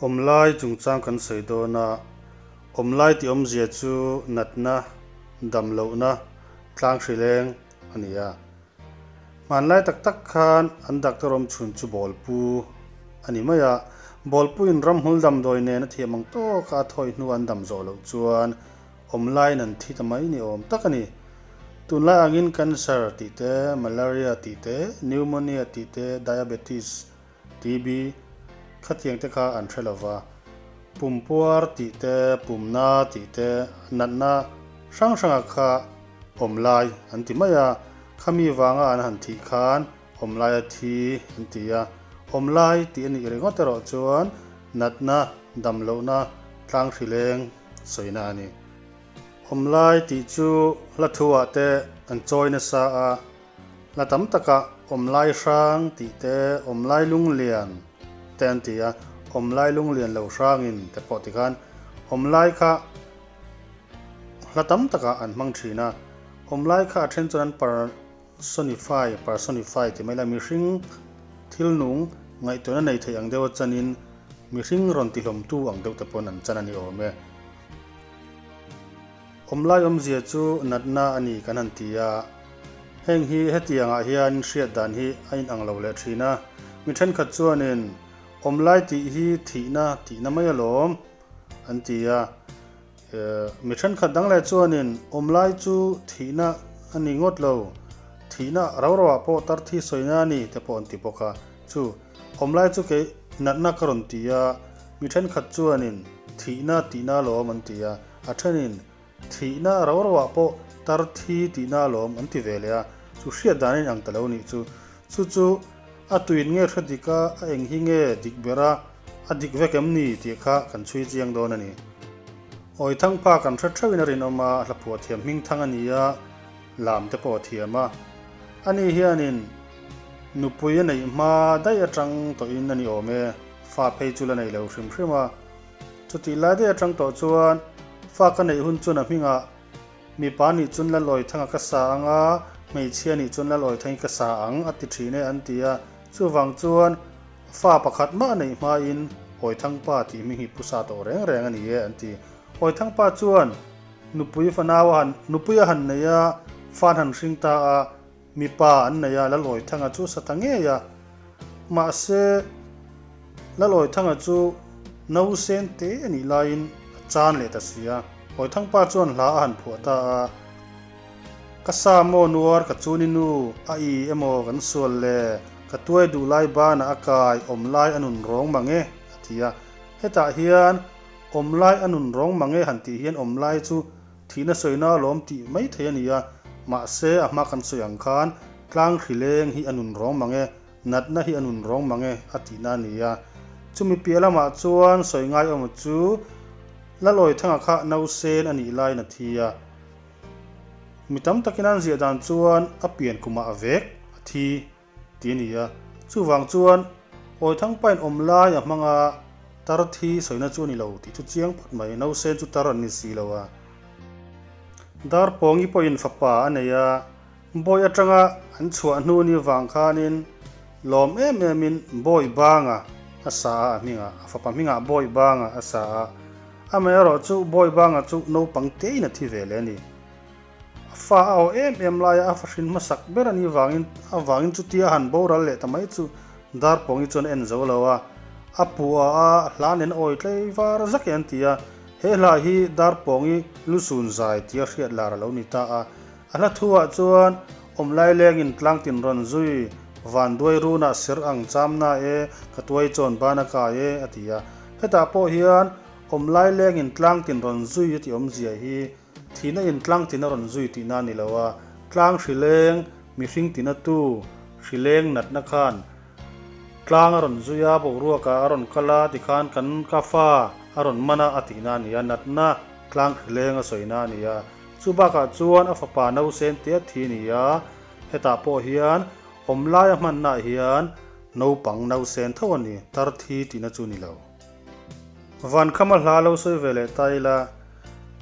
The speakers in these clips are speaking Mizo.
Awmlai chungchang kan sawi dawn a, awmlai tih awmzia chu natna, damlohna, tlang hrileng a ni a. Hmanlai tak tak khan an doctor awm chhun chu bawlpu a ni mai a, bawlpuin ramhmul damdawi nen a thiam ang tawka a thawi hnu an dam zawh loh chuan awmlaiin an thi ta mai ni awm tak a ni. Tunlai angin cancer tih te, malaria tih te, pneumonia tih te, diabetes, TB, khatiang te kha an hre lo va, pumpuar tih te, pumna tih te, natna hrang hranga kha awm lai an ti mai a, khami vanga an han thih khan awm laia thi an ti a, awm lai tih a nih ringawt erawh chuan natna, damlohna, tlang hrileng sawina a ni. Awm lai tih chu hla thu ah te an chawi nasa a, Hla tam takah awmlai hrang tih te, awmlai lunglian te an ti a, awmlai lunglian lo hrangin te pawh tikhan awmlai kha hla tam takah an hmang thin a, awmlai kha a then chuan an personify, personify ti mai la, mihring thil nung ngaihtuahna nei thei ang deuh a chanin mihring rawn tihlawmtu ang deuh te pawn an chan a ni awm e. Awmlai awmzia chu natna a ni kan han ti a, heng hi hetiangah hian hriat dan hi a inang lo leh thin a, mi thenkhat chuanin awmlai tih hi thihna tihna mai alawm an ti a, mi thenkhat dang leh chuanin awmlai chu thihna a ni ngawt lo, thihna rau rauah pawh tar thi sawina a ni te pawh an ti bawk a, chu awmlai chu kei natna ka rawn ti a, mi thenkhat chuanin thihna tihna alawm an ti a. A thenin, Thihna rau rauah pawh tar thi tihna alawm an ti ve leh a, chu hriat dan a inang ta lo nih chu. Chu chu a tuin nge hre dik a, a eng hi nge dik ber a, a dik vek em ni tih kha kan chhui chiang dawn a ni. Awi Thangpa kan hre theuhin a rinawm a, hla phuah thiam hming thang a ni a, lam te pawh a thiam a. Ani hianin nupui a neih hma daih atang tawhin a ni awm e, fa phei chu la nei lo hrim hrim a. Chutih lai daih atang tawh chuan fa ka neih hun chuan a hmingah mipa nih chuan Lalawithanga ka sa ang a, hmeichhia nih chuan Lalawithangi ka sa ang a ti thin e an ti a. Chuvang chuan fa pakhat mah neih hmain Awithangpa tih hming hi pu sa tawh reng reng a ni e an ti. Awithangpa chuan nupui fanau a han nupui a han nei a, fa an han hring ta a, Mipa an nei a, Lalawithanga chu sa ta ngei a. Mahse, Lalawithanga chu nausen te a nih laiin a chan leh ta si a. Awithangpa chuan hla a han phuah ta a, Ka sa maw nuar ka chuni nu, a i emaw kan sual le, ka tuai duh lai banah a kai awm lai a nun rawng mang e, a ti a. Hetah hian awm lai a nun rawng mang e han tih hian awm lai chu Thihna sawina alawm tih mai thei a ni a, mahse a hma kan sawi ang khan tlang hrileng hi a nun rawng mang e, natna hi a nun rawng mang e a tihna a ni a. Chumi piah lamah chuan sawi ngai awm chu Lalawithanga kha nausen a nih laiin a thi a. Mi tam takin an ziah dan chuan a pian kumah a vek a thi. Ti a ni a, chuvang chuan Awithangpain awm lai a hmang a, tar thi sawina chu a ni lo tih chu chiang phawt mai, nausen chu tar an ni si lo a. Darpawngi pawhin fapa a nei a, bawi atanga an chhuah hnu ni vang khanin lawm em emin bawi banga a sa a, a hmingah, a fapa hmingah bawi banga a sa a, amaherawhchu bawi banga chu naupang tein a thi ve leh a ni. A fa a aw em em laia a fahrin hmasak ber a nih vangin avangin chutia a han boral leh ta mai chu Darpawngi chuan a en zo lo a, a puh a a hla nen a awi tlei var zak e an ti a, he hla hi Darpawngi lusun zai tia hriat lar a lo ni ta a, a hla thu ah chuan awmlai lengin tlangtin rawn zui vanduai runah ser ang chamna e ka tuai chawn ban a kai e a ti a, hetah pawh hian awmlai lengin tlangtin rawn zui a tih awmzia hi Thihna in tlang tina rawn zui tihna a ni lo a, tlang hrileng, mihring tina tu, hrileng natna khan tlang a rawn zui a, boruakah a rawn kal a tikhan kan ka fa a rawn man a a tihna a ni a, natna tlang hrileng a sawina a ni a. Chu bakah chuan a fapa nausen te a thi a ni a, hetah pawh hian awm laia hmannaah hian naupang nausen tho a ni, tar thi tihna chu a ni lo. Vankhama hla lo sawi ve leh ta ila,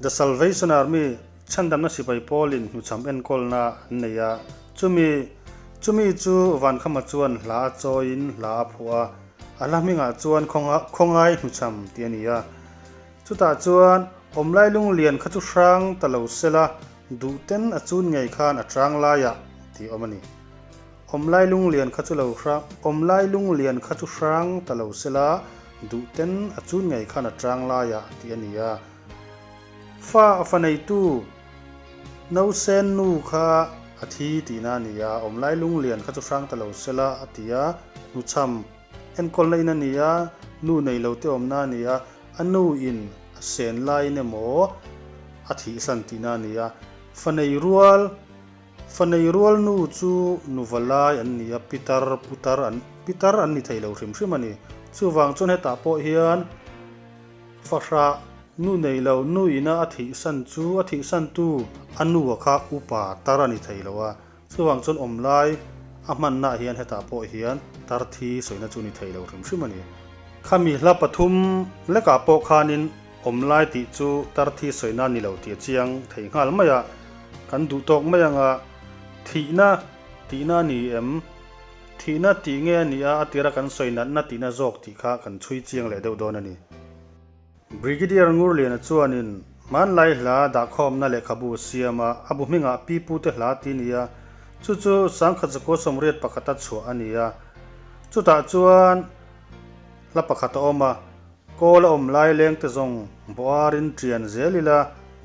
The Salvation Army chhandamna sipai pawlin hnuchham enkawlna an nei a, chumi chumi chu Vankhama chuan hla a chawiin hla a phuah a. A hla hmingah chuan Khawngai Hnuchham tih a ni a. Chutah chuan awmlai lunglian kha chu hrang ta lo sela duhten a chun ngei khan a chang laiah tih awm a ni. Awmlai lunglian kha chu lo hrang Awmlai lunglian kha chu hrang ta lo sela duhten a chun ngei khan a chang laiah tih a ni a. Fa a fa neitu Nausen nu kha a thi tihna a ni a, awmlai lunglian kha chu hrang ta lo sela a ti a, hnuchham enkawlna in a ni a, nu nei lo te awmna a ni a, a nu in a sen laiin emaw a thihsan tihna a ni a, fa nei rual Fa nei rual nu chu nuva lai an ni a, pitar, putar an pitar an ni thei lo hrim hrim a ni. Chuvang chuan hetah pawh hian fahrah nu nei lo nu ina a thihsan chu a thihsantu a nu a kha upa tar a ni thei lo a. Chuvang chuan awm lai a hmannaah hian hetah pawh hian tar thi sawina chu ni thei lo hrim hrim a ni. Khami hla pathum lekah pawh khanin Awm lai tih chu tar thi sawina ni lo tih a chiang thei nghal mai a, kan duh tawk mai anga thihna tihna a ni em? Thihna tih nge a nih a, a tira kan sawi natna tihna zawk tih kha kan chhui chiang leh deuh dawn a ni. Brigadier Ngurliana chuanin hmanlai hla dahkhawmna lehkhabu a siam a, a bu hmingah Pi Pute hla tih a ni a, chu chu 1981 a chhuah a ni a, chutah chuan hla pakhat a awm a, Kawl a awm lai leng te zawng bawharin ṭian zel ila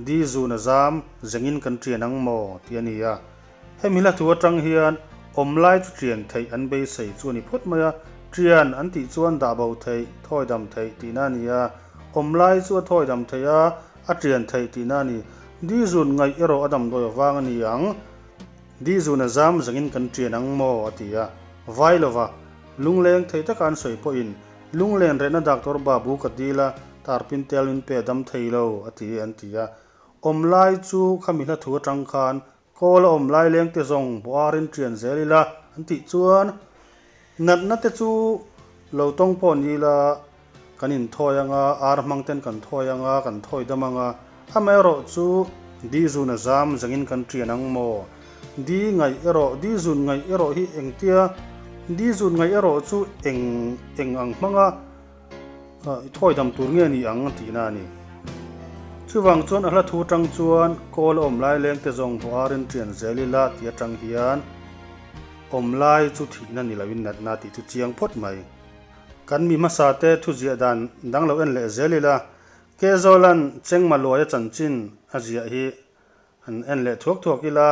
di zun a zam zengin kan ṭian ang maw tih a ni a. Hemi hla thu aṭang hian awm lai chu ṭian theih an beisei chu a ni phawt mai a, ṭian an tih chuan dah bo theih, thawi dam theih tihna a ni a, awm lai chu a thawi dam theih a, a ṭian theih tihna a ni. Di zun ngaih erawh a damdawi avang a ni ang. Di zun a zam zengin kan ṭian ang maw a ti a, vai lova lungleng thei taka an sawi pawhin Lunglen rehna Doctor Babu ka dil a, tarpin tel min pe dam thei lo, a ti an ti a. Awm lai chu khami hla thu atang khan kawl a awm lai leng te zawng bawharin ṭian zel ila an tih chuan natna te chu lo tawng pawh ni ila kan inthawi anga, ar hmang ten kan thawi anga, kan thawi dam anga, amaherawh chu di zun a zam zangin kan ṭian ang maw? Di ngaih erawh, di zun ngaih erawh hi engtia, di zun ngaih erawh chu eng eng ang hmanga i thawi dam tur nge ni ang tihna a ni. Chuvang chuan a hla thu atang chuan kawl a awm lai leng te zawng bawharin ṭian zel ila tih atang hian awm lai chu thihna ni loin natna tih chu chiang phawt mai. Kan mi hmasa te thu ziah dan dang lo en leh zel ila, Kezawla'n Chengmaluaia chanchin a ziah hi An en leh thuak thuak ila,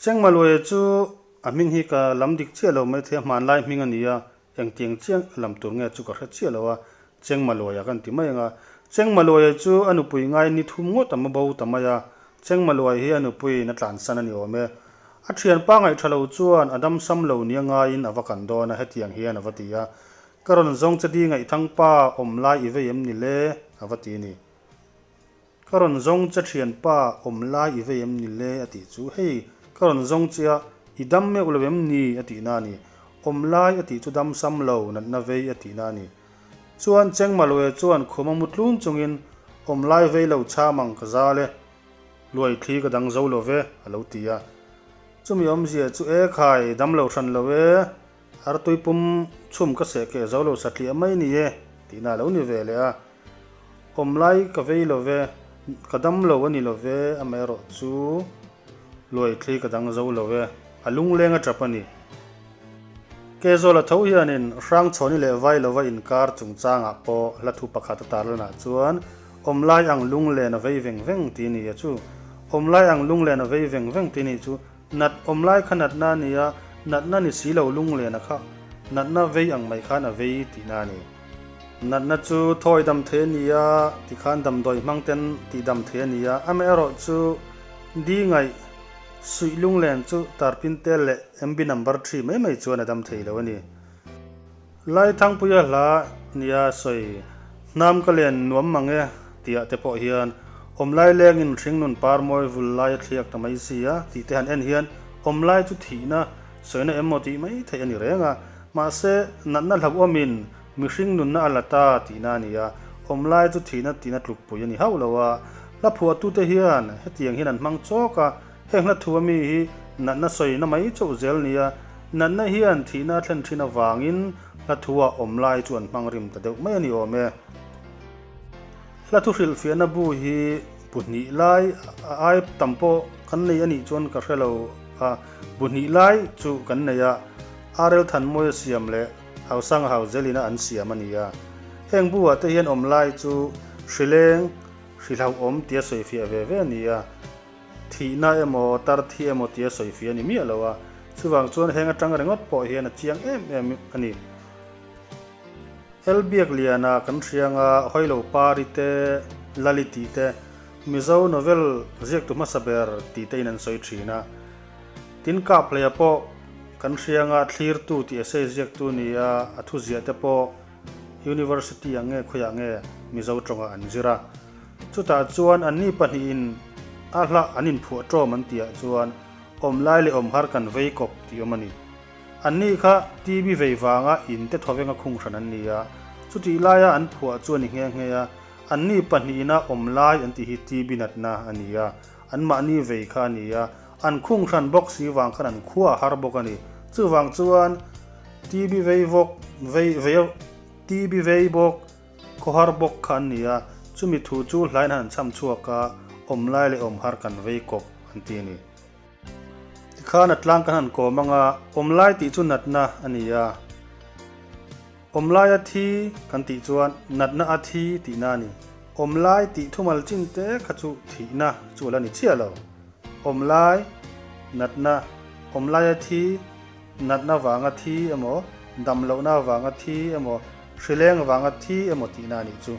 Chengmaluaia chu a hming hi ka lam dik chiah lo mai thei a, hmanlai hming a ni a, engtiang chiang lam tur nge chu ka hre chiah lo a, Chengmaluaia kan ti mai ang a. Chengmaluaia chu a nupui ngai ni thum ngawt a bo ta mai a, Chengmaluaia hi a nupuiin a tlansan a ni awm e. A thianpa ngaihṭha lo chuan a damsam lo nia ngaiin a va kan dawn a, hetiang hian a va ti a, Ka rawn zawng che di ngaihthangpa awm lai i vei em ni le? a va ti a ni. Ka rawn zawng che thianpa awm lai i vei em ni le a tih chu hei ka rawn zawng che a i dam meuh lo em ni a tihna a ni. Awm lai a tih chu dam sam lo natna vei a tihna a ni. Chuan Chengmaloe chuan khum a mu tlun chungin awm lai vei lo chham ang ka zal e, luai thli ka dang zo lo ve a lo ti a. Chumi awmzia chu e khai dam lo hran lo e, artui pum chhum ka seh keh zo lo satliah mai ni e tihna a lo ni ve leh a. Awm lai ka vei lo ve, ka dam lo a ni lo ve, amaherawh chu luai thli ka dang zo lo e, a lungleng a tap a ni. Kezawla tho hianin Hrangchhawni leh Vailova inkar chungchangah pawh hla thu pakhat a tarlanah chuan awm lai ang lunglen a vei veng veng tih ni a chu. Awm lai ang lunglen a vei veng veng tih ni chu nat awm lai kha natna a ni a, natna ni si lo lunglen a kha natna vei ang mai khan a vei tihna a ni. Natna chu thawi dam thei a ni a, tikhan damdawi hmang ten tih dam thei a ni a, amaherawh chu di ngaih suih lunglen chu tarpin tel leh MB number thi mai mai chuan a dam thei lo a ni. Laithangpuia hla nia sawi hnam ka len nuam mang e tihah te pawh hian awmlai lengin hringnun par mawi vul lai a thliak ta mai si a tih te han en hian awmlai chu thihna sawina em maw tih mai theih a ni reng a. Mahse, natna hlauhawmin mihring nunna a la ta tihna a ni a, awm lai chu thihna tihna tlukpui a ni hauh lo a. Hla phuahtute hian hetiang hian an hmang chawk a, heng hla thu ami hi natna sawina mai chauh zel nia, Natna hian thihna a thlen thin avangin hla thu-ah awm lai chu an hmang rim ta deuh mai a ni awm e. Hla thu hrilhfiahna bu hi bu hnih lai a ai tam pawh kan nei a nih chuan ka hre lo a, bu hnih lai chu kan nei a, RL Thanmawia siam leh Hausanga Hauzelina an siam a ni a. Heng bu ah te hian awm lai chu hrileng, hrihlauhawm tia sawifiah ve ve a ni a. Thihna emaw, tar thi emaw tia sawifiah a ni miah lo a, chuvang chuan heng atang ringawt pawh hian a chiang em em a ni. Elbiak liana kan hrianga Hawilo Pari te, Lali tih te, Mizo novel ziaktu hmasa ber tih te in an sawi thin a. Tin Kaphleia pawh kan hrianga Thlirtu tih essay ziaktu ni a, a thuziah te pawh University ah nge khawiah nge Mizo tawngah an zir a. Chutah chuan anni pahnihin a hla an inphuah ṭawm an tihah chuan awm lai leh awm har kan vei kawp tih awm a ni. Anni kha TB vei vanga in te thawvenga khung hran an ni a, chutih laia an phuah chu a ni nghe nghe a, anni pahnihina awm lai an tih hi TB natna a ni a, anmahni vei kha a ni a, an khung hran bawk si vang khan an khua a har bawk a ni. Chuvang chuan TB vei vawk vei vei TB vei bawk Khawhar bawk kha an ni a, chumi thu chu hlain han chham chhuak a, awm lai leh awm har kan vei kawp an ti a ni. Tikhan a tlang kan han kawm ang a, awm lai tih chu natna a ni a, awm lai a thi kan tih chuan natna a thi tihna a ni. Awm lai tih thumal chin te kha chu thihna chu a la ni chiah lo. Awm lai, natna, awm lai a thi, Natna vanga thi emaw, dam lohna vanga thi emaw, hrileng vanga thi emaw tihna a nih chu.